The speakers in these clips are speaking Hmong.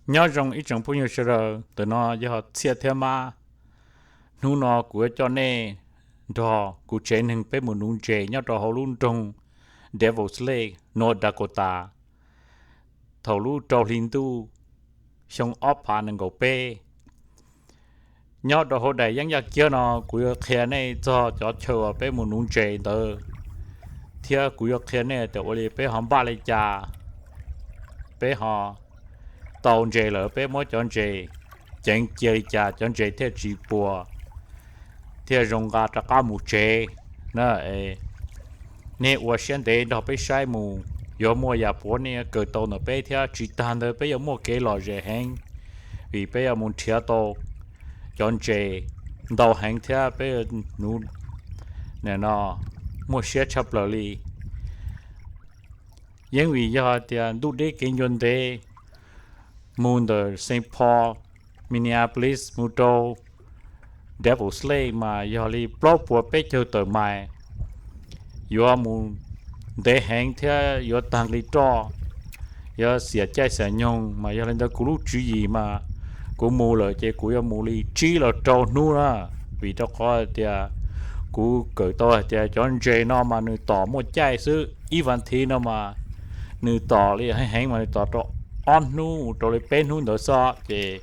Nyob zoo ib tsoom phooj ywg sawv daws, ntawm no yog Txhiaj thiab Mab. Hnub no kuv yuav coj nej nrog kuv tsev neeg peb mus nuv ntses nyob rau hauv lub nroog Devil's Lake, North Dakota, thaum lub rau hli ntuj xyoo ob phav nees nkaum peb. Nyob rau hauv daim yeeb yaj kiab no kuv yuav qhia nej txog cov chaw uas peb mus nuv ntses ntawd, thiab kuv yuav qhia nej tias ua li peb ho npaj li cas, peb ho tau ntses lawm peb muab cov ntses ceev cia li cas cov ntses thiaj tsis puas, thiaj zoo nqa rov qab mus tsev na. Nej ua siab ntev nrog peb saib mus, yuav muaj yam puav nej yuav kawm tau ntawm peb thiab tsis tag ntawd peb yuav muaj kev lom zem heev, vim peb yuav mus nrhiav tau cov ntses ntau heev thiab peb yuav nuv no muaj siab tshaj plaws li. Yeej vim yog tias ntuj deb kev ncua ntev, mus ntawm Saint Paul, Minneapolis mus rau Devil's Lake mas yog li plaub puas peb caug tawm mais, yuav mus ntev heev thiab yuav tag nqi roj, yuav xiam caij xiam nyoog. Mas yog li ntawd kuv lub tswv yim mas kuv mus lawm ces kuv yuav mus li tsib los rau hnub na, vim rau qhov tias kuv kawm tau hais tias cov ntses no mas nws tom muaj caij xwb, ib vas thiv no mas nws tom li heev heev mas nws tom rau ob hnub rau li peb hnub ntawd xwb. Ces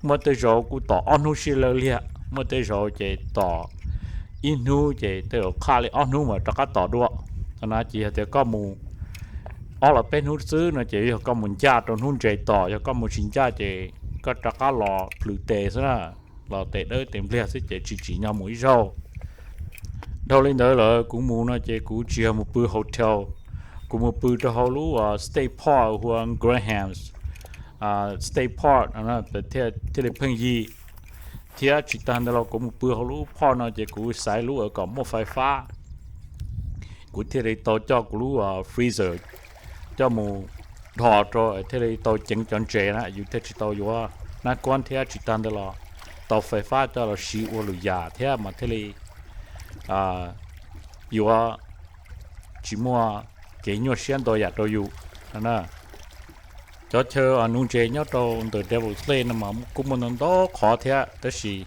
muaj tej zaus kuv tom ob hnub sib law liag, muaj tej zaus ces tom ib hnub ces tej zaum qhaj li ob hnub mas rov qab tom dua. Qhov no ces yog tias koj mus ob los peb hnub xwb no ces yog koj mus ncaj rau hnub ntses tom, yog koj mus tsis ncaj ces koj rov qab los plhws tes xwb na, los tes dawb tes npliag xwb ces tsis tsim nyog mus ib zaug. Dhau li ntawd lawm kuv mus no ces kuv tsis yog mus pw hotel, kuv mus pw rau hauv lub state park hu ua Graham State Park thiaj li pheej yig. Thiab tsis tag ntawd los kuv mus pw hauv lub park no ces kuv xaiv lub uas kom muaj fais fab, kuv thiaj li tau coj kuv lub freezer coj mus dhos rau thiaj li tau ceev cov ntses na, yus thiaj tsis tau yuav nab kuab thiab tsis tag ntawd los tau fais fab coj los siv ua lwm yam thiab mas thiaj li yuav tsis muaj kev nyuaj siab ntau yam rau yus. Cov chaw nuv ntses nyob rau ntawm Devil's Lake no mas kuj muaj ntau ntau qhov thiab, tab sis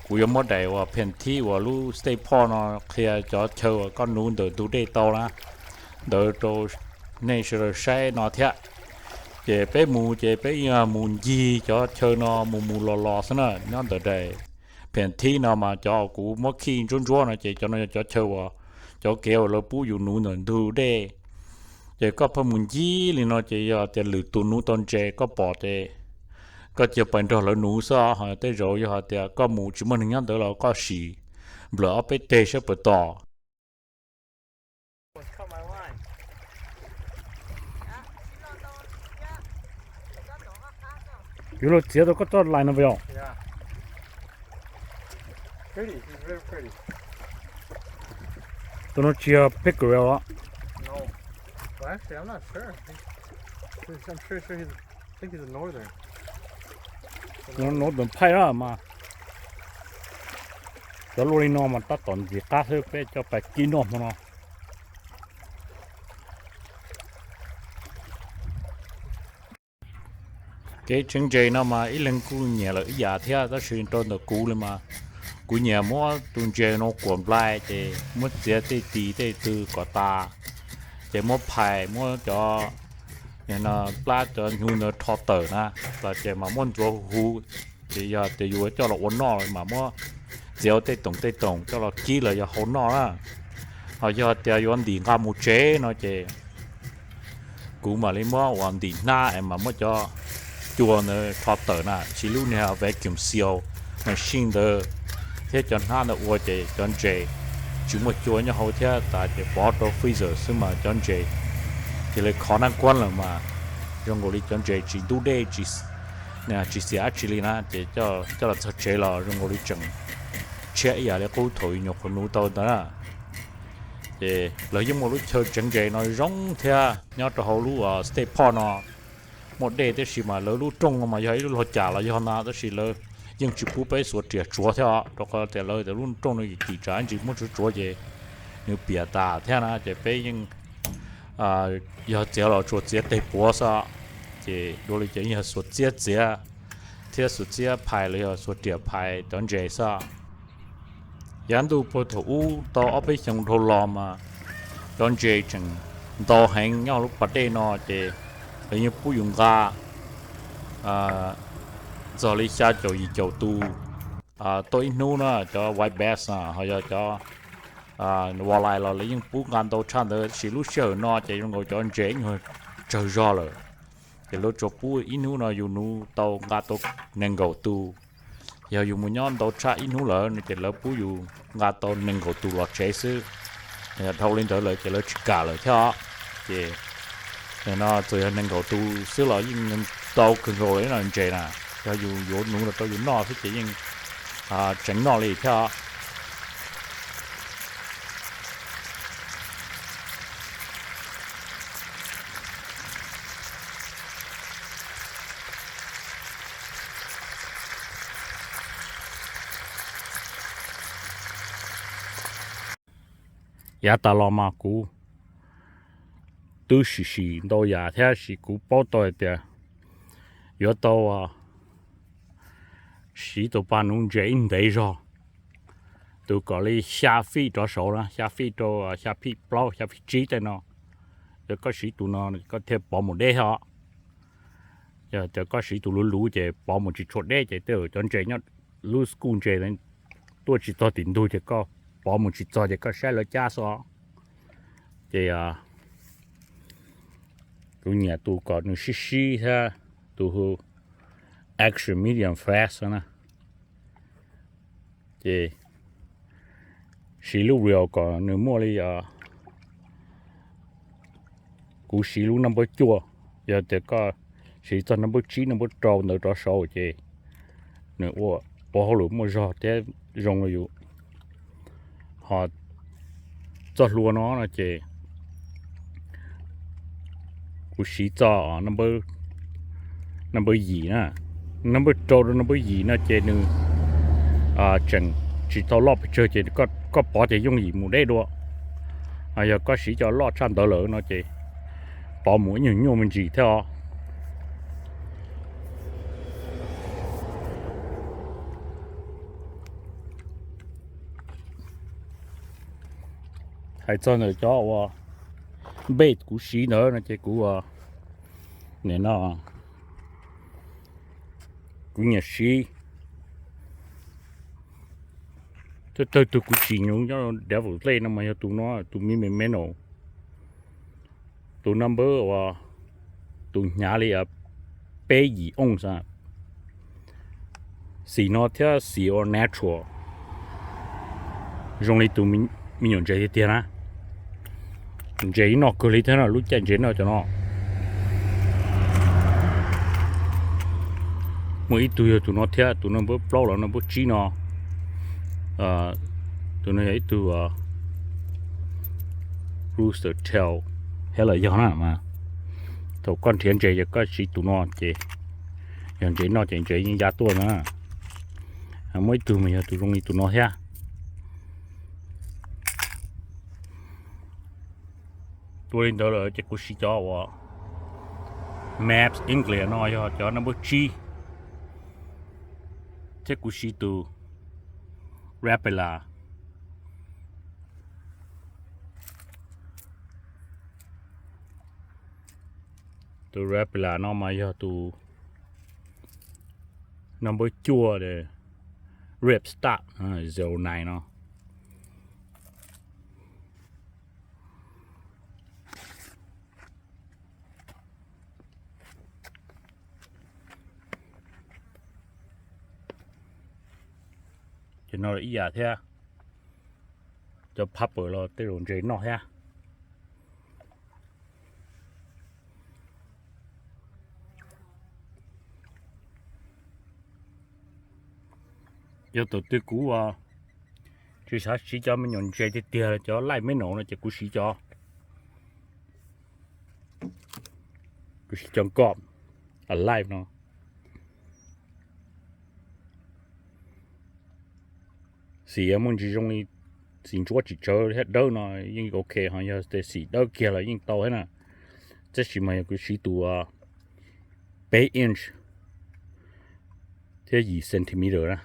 kuv yuav muab daim uas pheem thib uas lub state park no qhia cov chaw uas koj nuv ntawm ntug dej tau na, ntawd rau nej sawv daws saib no thiab. Ces peb mus ces peb mus ncig cov chaw no mus mus los los xwb na, nyob ntawm daim pheem thib no mas cov kuv muab khij ntsuab ntsuab no ces cov no yog cov chaw uas, cov kev uas lawv pub yus nuv ntawm ntug dej. Ces koj pheej mus ncig li no ces yog tias lwm tus nuv tau ntses koj pom ces koj cia pais nrog lawv nuv xwb. Ho tej zaum yog hais tias koj mus tsis muaj neeg nyob ntawd los koj sim nplawm ob peb teg saib puas tom. Yuav luag txiav tau koj txoj lais no puas yog? Tus no tsis yog pickerel os. Northern pike na mas. Cov luaj li no mas tab tom ntxim qab xwb, peb coj pais kib noj hmo no. Kev tseev ntses no mas ib leeg kuj nyiam lawm ib yam thiab, tab sis rau ntawm kuv li mas kuv nyiam muab tus ntses no kuam nplai ces muab txiav tej tis tej tw kom tas, ces muab phais muab cov plab cov hnyuv ntawd rho tawm na, los ces mas muab ntxuav huv huv, ces yog tias yus coj los ua noj mas muab txiav ua tej toom tej toom coj los kib los yog hau noj na. Ho yog tias yuav ntim nqa mus tsev no ces kuv mam li muab uas ntim hnab es mas muab cov cua ntawd rho tawm na, siv lub niag vacuum seal machine ntawd thiab cov hnab ntawd ua ces cov ntses tsis muaj cua nyob hauv thiab tas ces pov rau freezer xwb mas cov ntses cia li khov nab kuab lawm mas zoo nkaus li cov ntses tsis ntub dej, tsis xiam dab tsi li na, ces coj los txog tsev los zoo nkaus li tseem tshiab ib yam li qub thaum nyuam qhuav nuv tau ntawd na. Ces lawv yeej muaj lub chaw tseev ntses no zoo thiab nyob rau hauv lub state park no. Muaj dej tab sis mas lawv lub rooj no mas yog ib lub lag cas los yog na, tab sis lawv yeej tsis pub peb xuas riam tsuav thiab os, rau qhov tias lawv tias lub rooj no yim tim tsam ntsis muab tsuav tsuav ces nws piam tas thiab na, ces peb yeej yog txiav los tsuas txiav teg puav xwb. Ces dua li ces yog xuas txiab txiav thiab xuas txiab phais los yog xuas riam phais cov ntses xwb. Yav ntuj puag thaum ub tau ob peb xyoo dhau los mas cov ntses tseem ntau heev nyob lub pas dej no ces lawv yeej pub yus nqa txog li xya caum yim caum tus tau ib hnub na. Cov white bass ho yog cov walleye los lawv yeej pub nqa ntau tshaj ntawd, tab sis lub sij hawm no ces zoo nkaus cov ntses ib nyuag tsawg zog lawm, ces lawv tsuas pub ib hnub no yus nuv tau nqa tau nees nkaum tus. Yog yus mus nyob ntau tshaj ib hnub lawm no ces lawv pub yus nqa tau nees nkaum tus los tsev xwb. Yog dhau li ntawd lawm ces lawv tsis kam lawm thiab os. Ces no txawm yog nees nkaum tus xwb los yeej tau kawg nkaus li no ntses na. Yog yus yuav nuv los rau yus noj xwb ces yeej tseem noj li thiab os. Yav tas los mas kuv twb sim sim ntau yam thiab, sis kuv paub tau hais tias yuav tau siv tus pa nuv ntses ib ntev zog, tus kom li xya feet rov saud na, xya feet rau xya feet plaub xya feet tsib tej no. Yog koj siv tus no koj thiaj pov mus deb thiab os. Yog tias koj siv tus luv luv ces pov mus tsis tshua deb ces tej zaum cov ntses nyob lub school ntses tuaj tsis txog tim ntug ces koj pov mus tsis txog ces koj saib lawv cab xwb os. Ces kuv nyiam tus kom nws sib sib thiab, tus hu Action Medium Flask na. Ces siv lub reel kom nws muaj li, kuv siv lub number cuaj, yog tias koj siv txog number tsib number rau ntawd rov saud ces nws ua hauj lwm muaj zog thiab zoo li yus. Ho txoj hlua no no ces kuv siv txoj number yim na, number rau rau number yim no ces nws tseem tsis tau loj pes tsawg ces koj pov ces yooj yim mus deb dua. Yog koj siv cov loj tshaj ntawd lawm no ces pov mus ib nyuag nyuaj me ntsis thiab os. Hais txog ntawm cov uas bait kuv siv ntawd no ces kuv, nim no kuv nyiam siv, tawg tug kuv tsim nyog nyob Devil's Lake no mas yog tus no, tus me me me no, tus number uas, tus hnyav li peb yim ounce. Xim no thiab xim uas natural zoo li tus me nyuam ntses tiag tiag na. Ntses noj kawg li thiab no, lub caij ntses noj cov no. Muaj ib tug yog tus no thiab, tus number plaub los number tsib no. Tus no yog ib tug rooster tail thiab los yog na mas thaum koj nrhiav ntses ces koj siv tus no ces yog ntses noj ces ntses yeej ya tuaj na. Muaj ib tug mas yog tus zoo li tus no thiab. Ua li ntawd lawm ces kuv siv cov uas Mavs English no yog cov number tsib, thiab kuv siv tus Rapala. Tus Rapala no mas yog tus number cuaj, rip stop, zero nine no. Ces no ib yam thiab, cov popper los tej zaum ntses noj thiab. Yog thaum twg kuv tsis xav siv cov me nyuam ntses tiag tiag, cov light minnow no ces kuv siv cov, kuv siv cov nkoj alive no. Xim muaj ntsis zoo li xim ntsuab tsis tsawv thiab dawb no yeej ok, ho yog tias xim dawb kiag los yeej tau thiab na. Tab sis mas yog kuv siv tus, peb inch thiab yim centimeter na.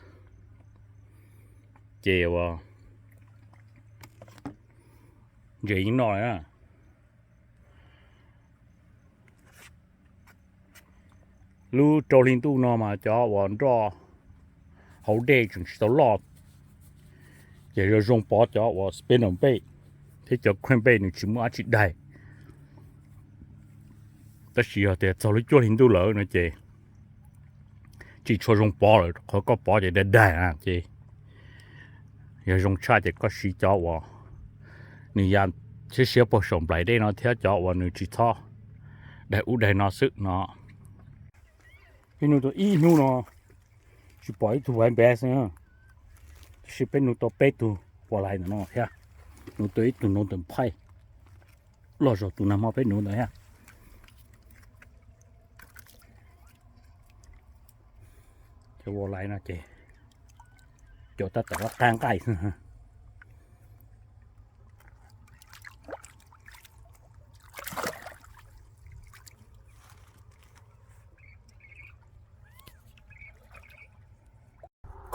Ces ua ntses yeej noj na. Lub rau hli ntuj no mas cov uas nroj hauv dej tseem tsis tau loj, ces yog zoo pov cov uas spinner bait thiab cov crank bait nws tsis muaj dab tsi daig. Tab sis yog tias txog lub cuaj hli ntuj lawm no ces tsis tshua zoo pov lawm, qhov koj pov ces daig daig na ces yog zoo tshaj ces koj siv cov uas nws ya siab siab puag saum nplaim dej no thiab cov uas nws tsis txhob daig ub daig no xwb no. Peb nug tau ib hnub no tsis pom ib tug white bass, tab sis peb nug tau peb tug walleye ntawm no thiab, nug tau ib tug northern pike loj zog tus nag hmo peb nug ntawd thiab. Cov walleye no ces cov tab tom qab nqaij xwb.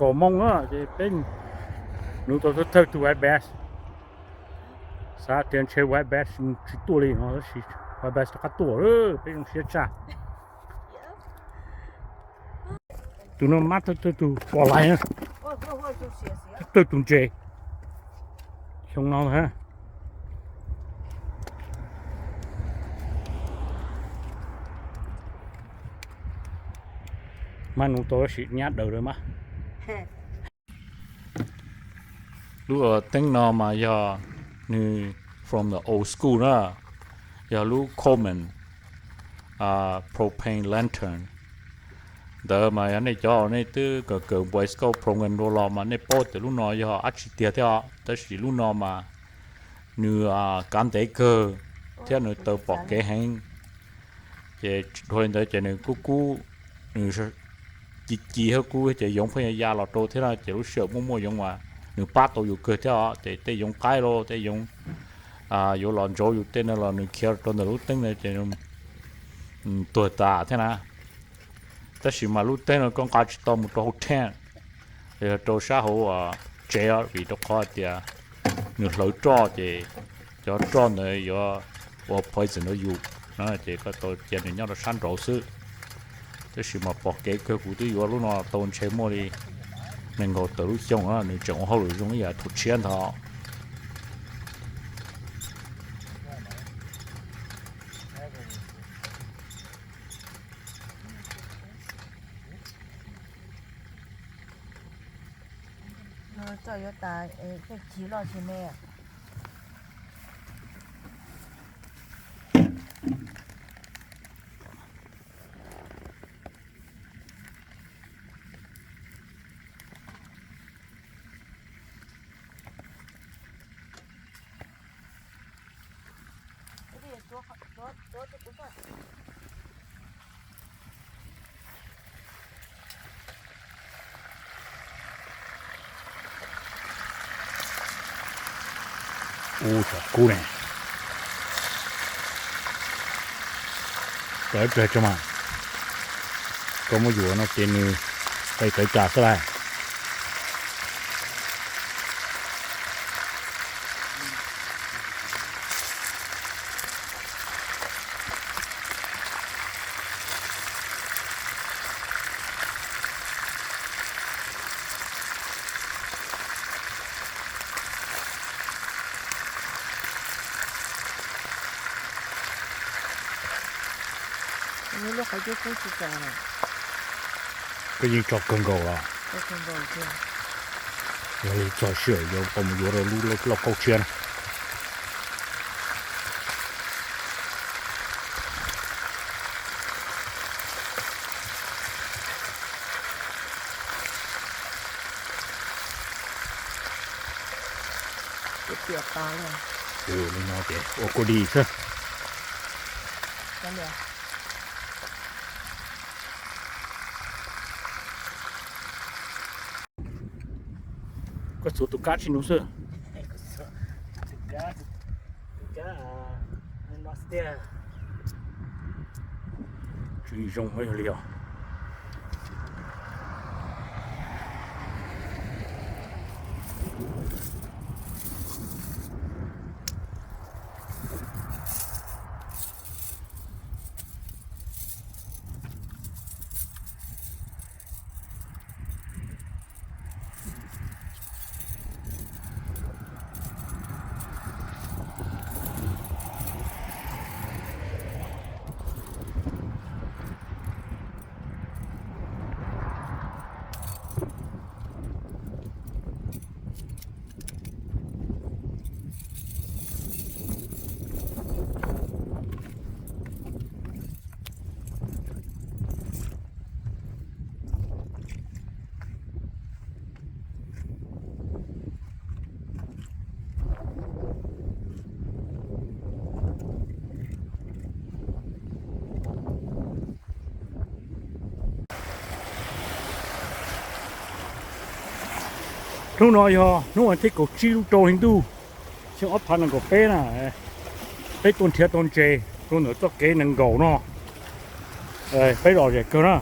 Kaum moos na ces peb nug tau thawj tug white bass. Xav tias ntshe white bass tsis tuaj li no tab sis white bass rov qab tuaj, peb zoo siab tshaj. Tus no mab thawj tug walleye na, thawj tug ntses xyoo no. Mas nug tau tab sis nyab daws lawm mas. Lub teeb no mas yog nws from the old school na, yog lub Coleman propane lantern. Ntawd mas yog nej cov uas nej twb kawm kawm Boy Scout program dua los mas nej paub tias lub no yog dab tsi tiag thiab os. Tab sis lub no mas nws kav ntev kawg thiab nws taw pom kev heev. Ces dhau li ntawd ces nws kub kub, nws ci ci thiab kub ces yoov pheej ya ya los rau thiab no ces lub sij hawm muaj muaj yoov mas nws pab tau yus kawg thiab os. Ces tej yoov qaib los tej yoov yuav los ntsauv yus tej no los nws khiav rau ntawm lub teeb ntawd ces tuag tas thiab na. Tab sis mas lub teeb no koj nqa tsis tau mus rau hauv tent, yog rau sab hauv tsev os, vim rau qhov tias nws hlawv roj ces cov roj ntawd yuav ua poison rau yus na, ces koj tau cia nws nyob rau sab nraud xwb. Tab sis mas pom kev kawg, kuv twb yuav lub no tau ntshe muaj li nees nkaum tawm lub xyoo na, nws tseem ua hauj lwm zoo ib yam thaum tshiab ntag. Roj yuav tas, koj cig loj tsis me. Ub, cov kub ne, tawv plawg tso mas. Koj muab yuav no ces nws qe tawv cas xwb lauj. Lub qhov cub kub tsis txaus na. Koj yeej tso kawg nkaus los? Tso kawg nkaus tiag. Yog li txog sij hawm yuav tau mus yuav rau lub lauj kaub tshiab na. Li no ces ua kua dis xwb. Koj txuv tus kab tsis nug xwb. Zoo yog li os. Hnub no yog hnub vas thib kaum tsib lub rau hli ntuj, xyoo ob phav nees nkaum peb na. Peb tuaj nrhiav tau ntses rau ntawm txoj kev nees nkaum no, peb lom zem kawg na.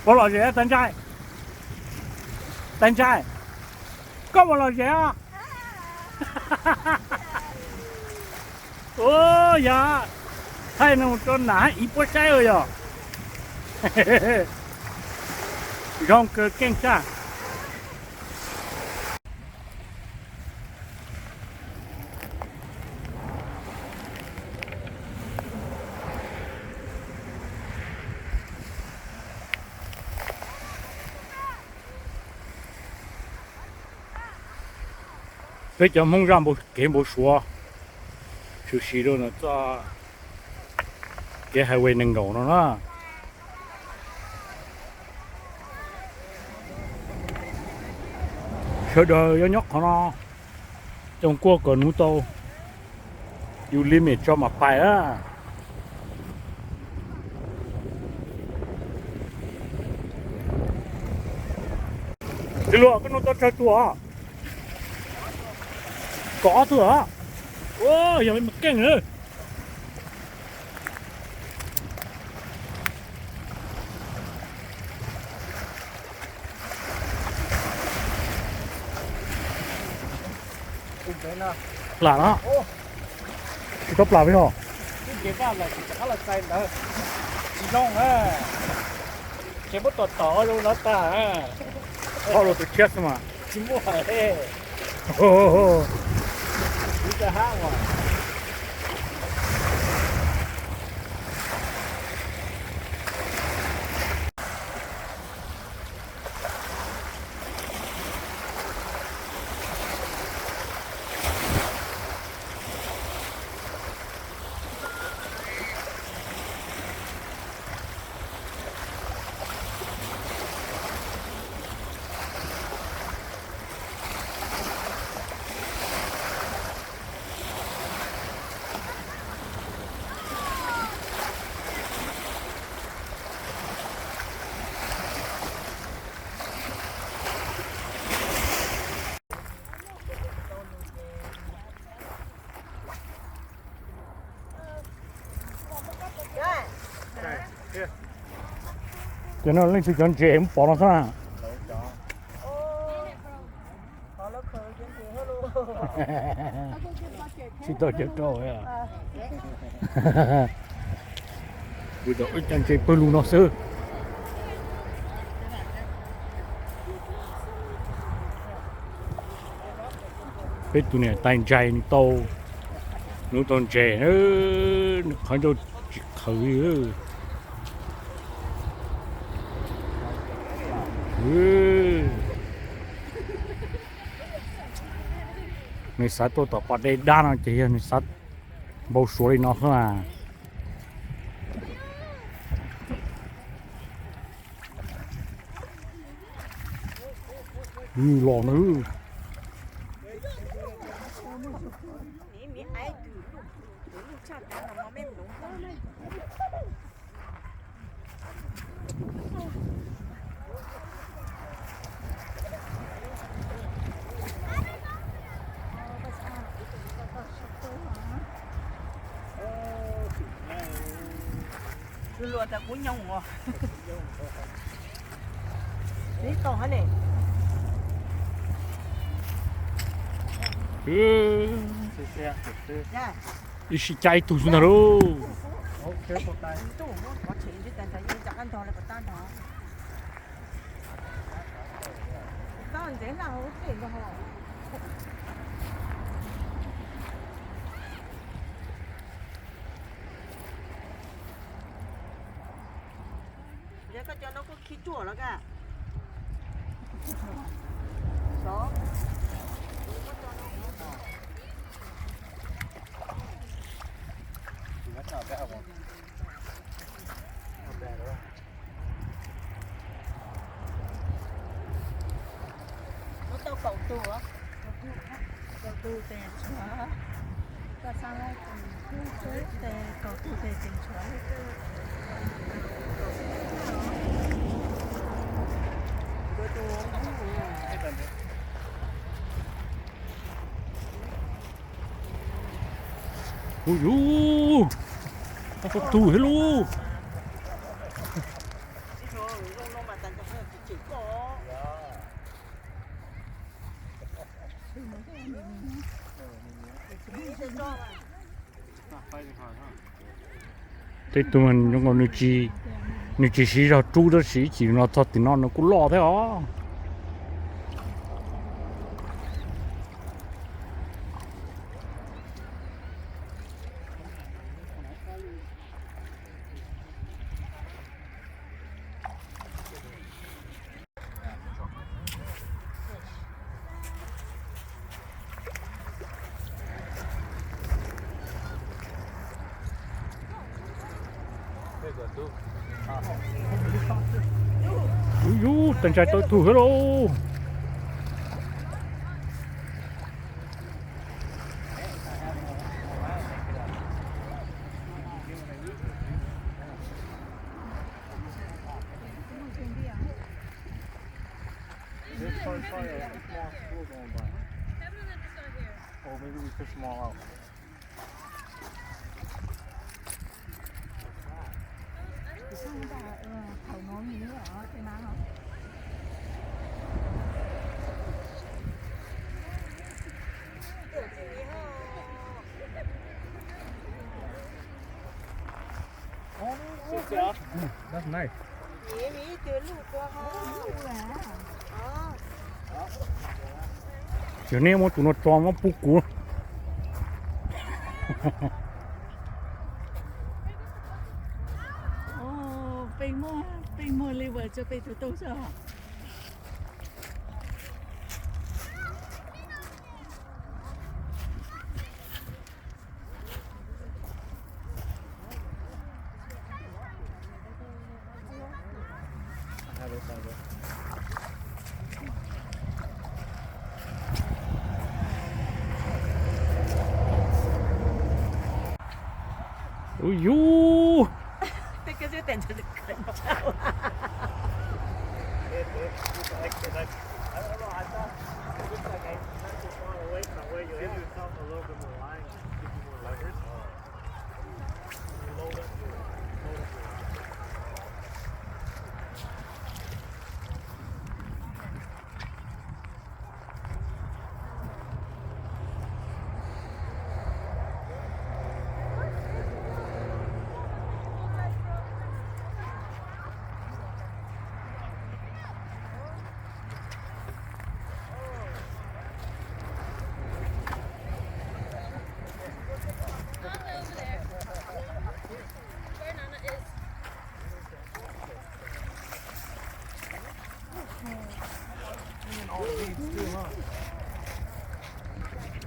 Koj lom zem tais ntsaim, tais ntsaim, koj mus lom zem os. Ua yog thaij no rau nam hab ib puab saib ua yog zoo kawg keej tshaj. Peb cov Hmoob zaj kev npau suav, tshwm sim rau ntawm txoj kev highway nees nkaum no na. Sawv daws yuav nyob qhov no, coj kuaj kom nuv tau yus limit tso mam pais na. Txiv Luam, koj nuv tau tsawg tus os? Kaum ob tug os. Ua yog li mas keej lawm. Plam no. Tsis tau plam li os. Tsis zoo, tseem muab tom tom zoo no tag. Hau rau tus tshiab xwb mas. Tsis muaj hais. Cov no leej twg cov ntses muab pov no xwb na. Tsis tau cov rau. Kuv tau ib co ntses pawg lug no xwb. Peb tus niam tais ntxhais nws tau, nws tau ntses, nws qhov ncauj tsis qhawv li. Nws xav tuaj tom pas dej dab no ces yog nws xav npau suav li no xwb na. Los na. Luag tas kuv nyoog os. Ib tau hab ne. Ib sij cab ib tug xwb ntag lauj. Yog koj cov no kuj khi ruaj los ka. Muab tau kaum tug, kaum tug tes tshuav, koj xav tes kaum tug tes tseem tshuav. Ui yus, tau tug thiab lauj. Tej tug zoo nkaus nws tsis siv zog rub tab sis ib chim no txog tim no nws kuj loj thiab os. Ub yus, tes ntshai tau tug thiab lauj. There's probably, probably a small school going by. Oh, maybe we fish them all out. That's nice. Yog nej muab tus no tso muab pub kuv. Peb muag, peb muag liver tso peb tus tau xwb. Ui yus.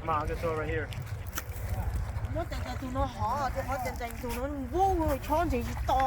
Muab tus no hov, tus hov tus no npub chob ntses tsis to.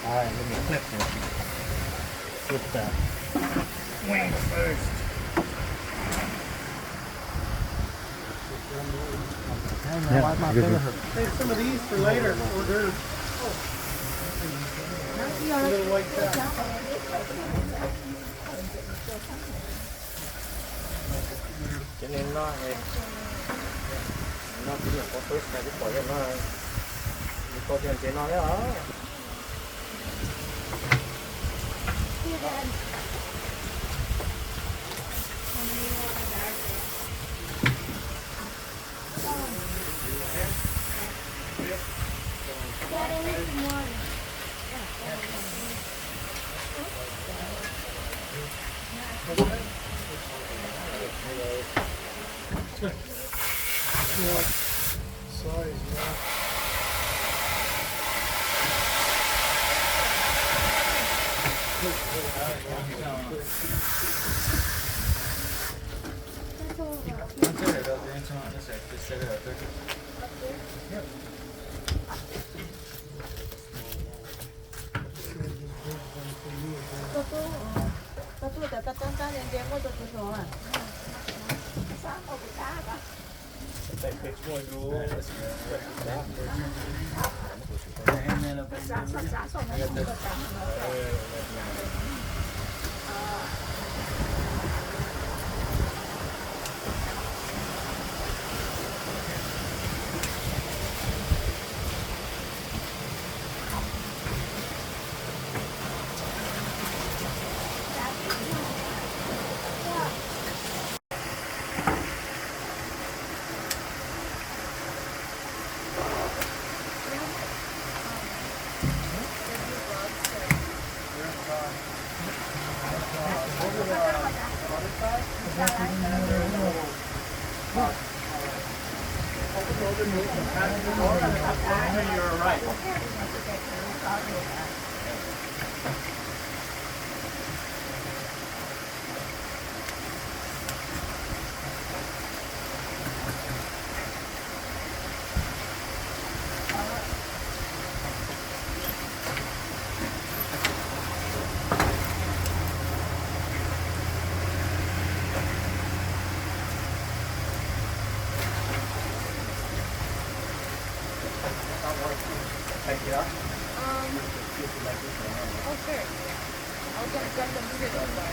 All right, let me flip this. Flip the wing first. Hey, some of these for later hors d'oeuvres. Little white crab. Ces nej noj, noj kuv nyuam qhuav first time kuv pom yog no, kuv tau cov ntses no thiab os. Size, man. That's over. That's it, that's it. Just set it up there. Yep. Koj tuaj, koj tuaj tas koj tab tab ntses muaj tus tus hluas. Take it up. Um, oh, sure. I was gonna send them to you, but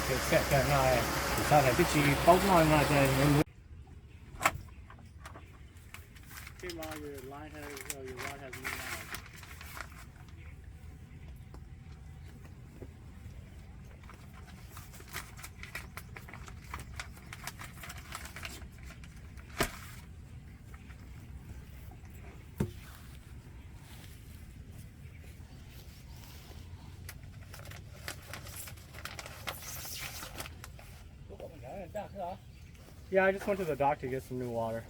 Ces xav tias no, kuv xav tias twb tsis paub noj no ces yuav muab. Keep on, your line has, oh, your rod has no line. Yeah, I just went to the dock to get some new water.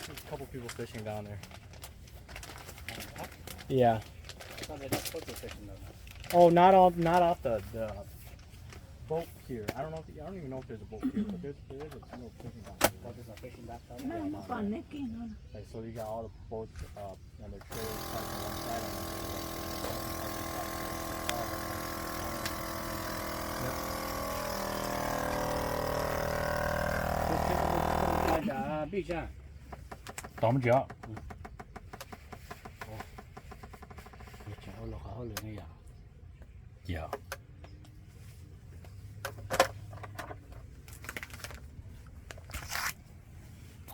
There's a couple people fishing down there. Yeah. Oh, not off, not off the, the boat pier. I don't know if, I don't even know if there's a boat pier, but there's, there is a little fishing dock there. Like, so you got all the boats, uh, and their trailers parked on one side and Tom ntsia.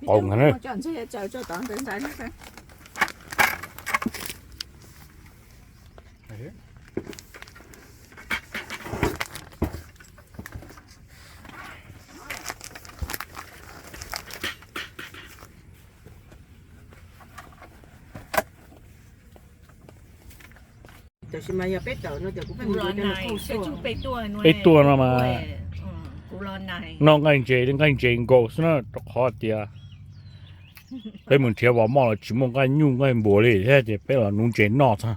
Qau heev na. Tab sis mas yog peb tawm no ces kuv pheej mus yuav cov no kuj xua. Peb tuaj no mas noj nqaij ntses li nqaij ntses nkaus xwb na, rau qhov tias peb mus nrhiav vos moj los tsis muaj nqaij nyuj nqaij npuas li thiab ces peb los nuv ntses noj txog.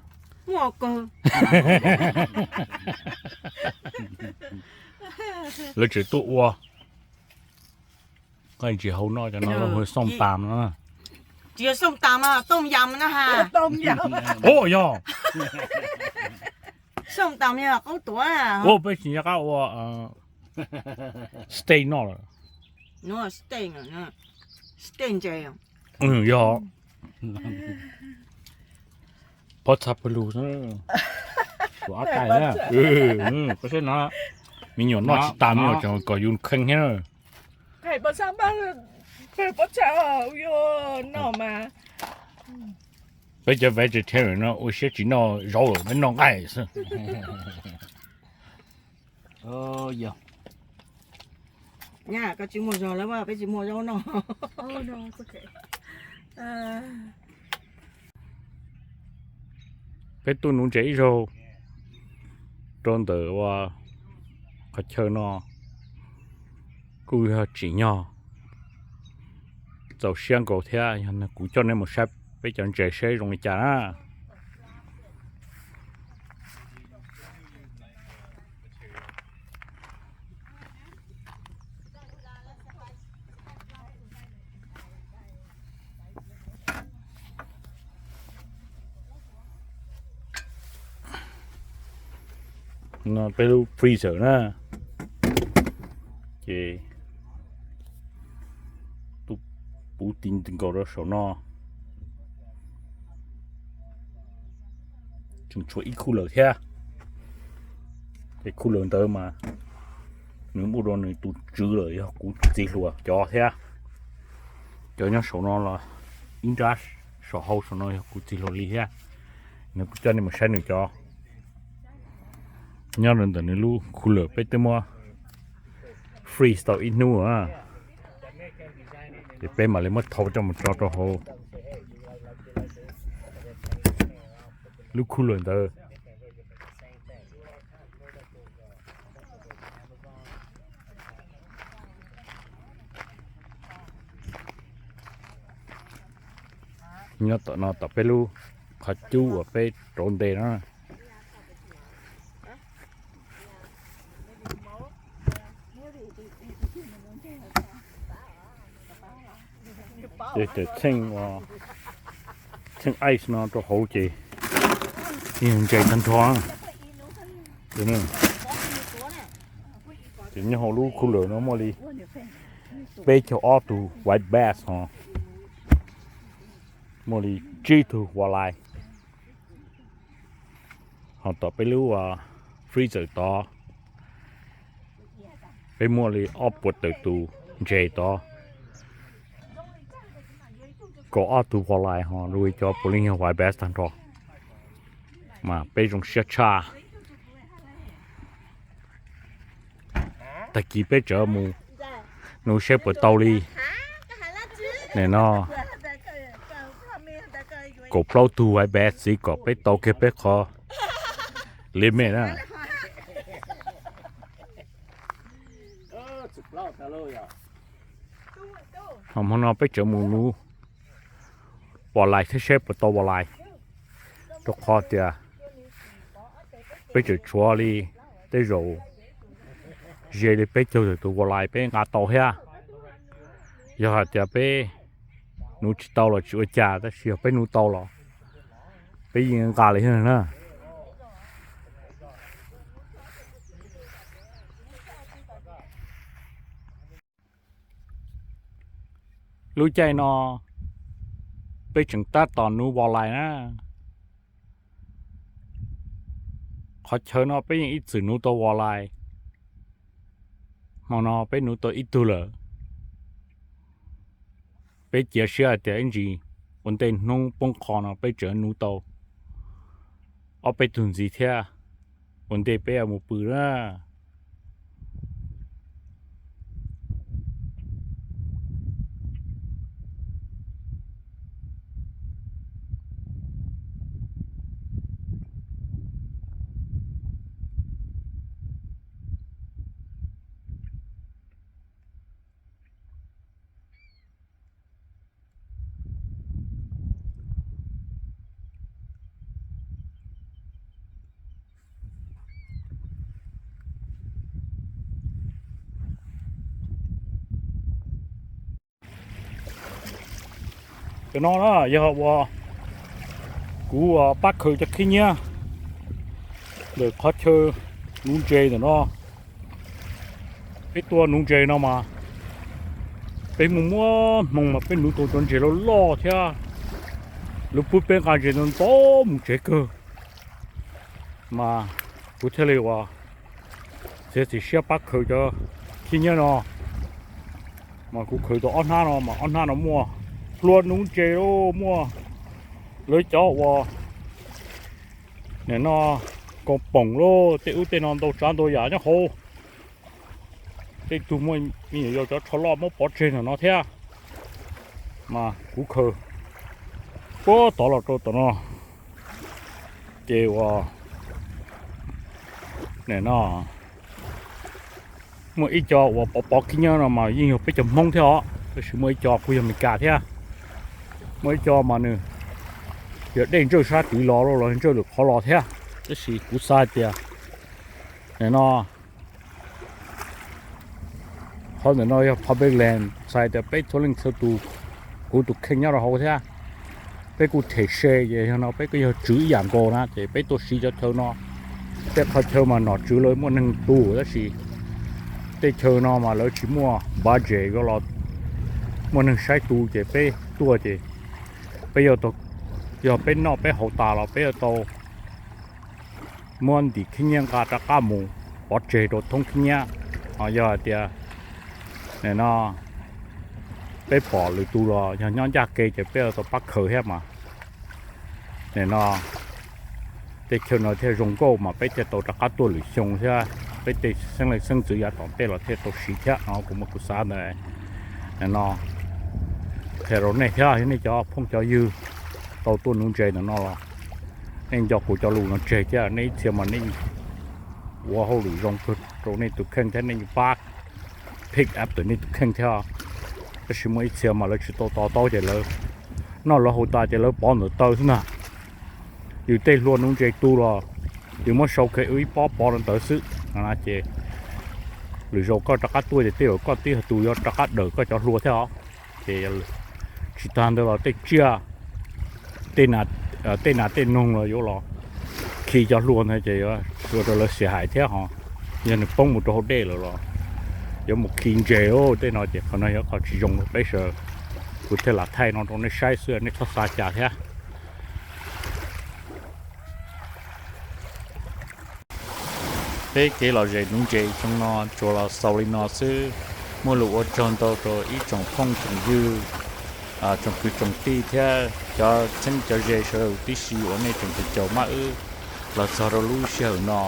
Muaj kawg. Lawv tseem tuaj ua nqaij ntses hau noj, cov no lawv hu xoo tas no. Tsis yog xoo tas mas tooj yam na ha. Ua yog xoo tas mas yog qaub tuav. Ua peb tsis nco qab ua steak noj lawm. Steak, steak ntses. Yog pob txha pw lug, tus ob tais na. Koj saib no, me nyuam noj tsis tas, me nyuam tseem kom yus kheej thiab na. Peb cov vegetarian no ua siab tsis noj zaub lawm, peb noj nqaij xwb. Koj tsis muaj zog lawm, peb tsis muaj zaub noj. Peb tuaj nuv ntses ib zaug rau ntawm ua qhov chaw no kuj yog tsim nyog txaus siab nkaus thiab. Yog no kuv coj nej mus saib peb cov ntses seb zoo li cas na. No peb lub freezer na, ces tuaj puv ti nkaus rau saum no. Tseem tshuav ib khub lawm thiab. Ces khub lawm ntawd mas nws muaj rau nws tus tswv lawm, yog kuv txiv hluas cov thiab. Cov nyob saum no los ib nrab saum hauv saum no yog kuv txiv hluas li thiab. Nws kuv coj nej mus saib nws cov nyob ntawm nws lub khub lawm, peb twb muab freeze tau ib hnub na. Ces peb mam li muab thau coj mus tso rau hauv lub khub lawm ntawd. Nyob tom no tom peb lub qhov cub uas peb rauv ntes na. Ces cawm txheej, txheej ice no rau hauv ces yog ntses tag nrho. Ces nyob hauv lub khub lawm no muaj li peb caug ob tug white bass ho muaj li tsib tug walleye. Ho tom peb lub freezer tod, peb muaj li ob puas tawm tus ntses tod, kaum ob tug walleye ho li cov puav leej yog white bass tag nrho. Mas peb zoo siab tshaj. Tag kis peb tseem mus nug seb puas tau li. Nim no kaum plaub tug white bass txiv kom peb tau kiag peb qhov limit na. Hmo no peb tseem mus nuv vos lais thiab seb puas tau vos lais, rau qhov tias peb tseem tshuav li tej zaum ze li peb caug tawm tus vos lais peb nqa tau thiab. Yog hais tias peb nuv tsis tau los tsis ua cas, tab sis yog peb nuv tau los peb yeej nqa li thiab na. Lub caij no peb tseem tab tom nuv vos lais na. Qhov chaw no peb yeej ib txwm nuv tau vos lais. Hmo no peb nuv tau ib tug lawm. Peb cia siab hais tias ib ntsis ua ntej hnub poob qho no peb tseem nuv tau ob peb tug ntxiv thiab. Ua ntej peb yuav mus pw na. Cov no na yog uas kuv pab khaws cov khib nyiab ntawm qhov chaw nuv ntses ntawm no. Peb tuaj nuv ntses no mas peb mus muaj hmoo mas peb nuv tau cov ntses loj loj thiab. Lawv pub peb nqa ntses ntau ntau mus tsev kawg. Mas kuv thiaj li uas txiav txim siab pab khaws cov khib nyiab no. Mas kuv khaws tau ob hnab no mas ob hnab no muaj hlua nuv ntses lauj, muaj lawv cov uas nim no kaus poom lauj, tej ub tej no ntau tsav ntau yam nyob hauv. Tej tug muaj me nyuam yaus cov tsho loj muab pov tseg ntawm no thiab. Mas kuv khaws puag tod los rau tom no ces uas nim no muaj ib co uas pov pov khib nyiab no mas yeej yog peb cov Hmoob thiab os, tab sis muaj ib co kuj yog Meskas thiab. Muaj ib co mas nws yog dej ntsawj sab tid los los ntsawj lwm qhov los thiab, tab sis kuv xav hais tias nim no qhov ntawm no yog public land, txhais tias peb txhua leej txhua tus, kuv tus kheej nyob rau hauv thiab, peb kuj them se ces yog no peb kuj yog tswv ib yam nkaus na ces peb tuaj siv cov chaw no. Tej qhov chaw mas nom tswv lawv muaj neeg tu tab sis tej chaw no mas lawv tsis muaj budget yuav los muaj neeg saib tu ces peb tuaj ces peb yog peb noj peb haus tas los peb yuav tau muab ntim khib nyiab nqa rov qab mus pov tseg rau thoob khib nyiab. Ho yog hais tias nim no peb pom lwm tus los yog nyob ncaj ke ces peb yuav tau pab khaws thiab mas. Nim no tej chaw no thiaj zoo nkauj mas peb thiaj tau rov qab tuaj lwm xyoo thiab peb tej xeeb leej xeeb ntxwv yav tom ntej los thiaj tau siv thiab no kuv muaj kuv xav ntawd. Nim no qhia rau nej thiab nej cov phooj cov ywg tau tuaj nuv ntses ntawm no los nej nco kuv cov lus no tseg thiab nej ib txhia mas nej ua hauj lwm zoo kawg rau nej tus kheej thiab nej pab pick up nej tus kheej thiab. Tab sis muaj ib txhia mas lawv tsis tau to taub ces lawv noj lawv haus tas ces lawv pov ntawm taw xwb ntag. Yus tej hlua nuv ntses tu los yus muab sau khe ib pob pov rau ntawd xwb. Ces lwm zaus koj rov qab tuaj ces tej zaum koj tib yog tus yuav rov qab dawm koj cov hlua thiab os. Ces tsis tag ntawd los tej tsiaj, tej nas tej noog los yuav los khi cov hlua ntawd ces yuav ua rau lawv xiam hais thiab ho. Yog nws poob mus rau hauv dej lawm los yuav mus khi ntses tej no ces qhov no yog qhov tsis zoo rau peb sawv. Kuv thiaj lam thaij no rau nej saib xwb nej txhob xav cas thiab. Peb kev lom zem nuv ntses xyoo no tsuas los xaus li no xwb. Muaj lus ua tsaug ntau rau ib tsoom phooj tsoom ywg, tsoom kwv tsoom tij thiab cov txheeb cov ze sawv daws tib si uas nej tseem caum maj wb los txog rau lub sij hawm no.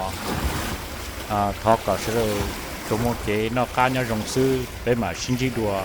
Thov kom sawv daws tsuas muaj kev noj qab nyob zoo xwb, peb mam sib ntsib dua.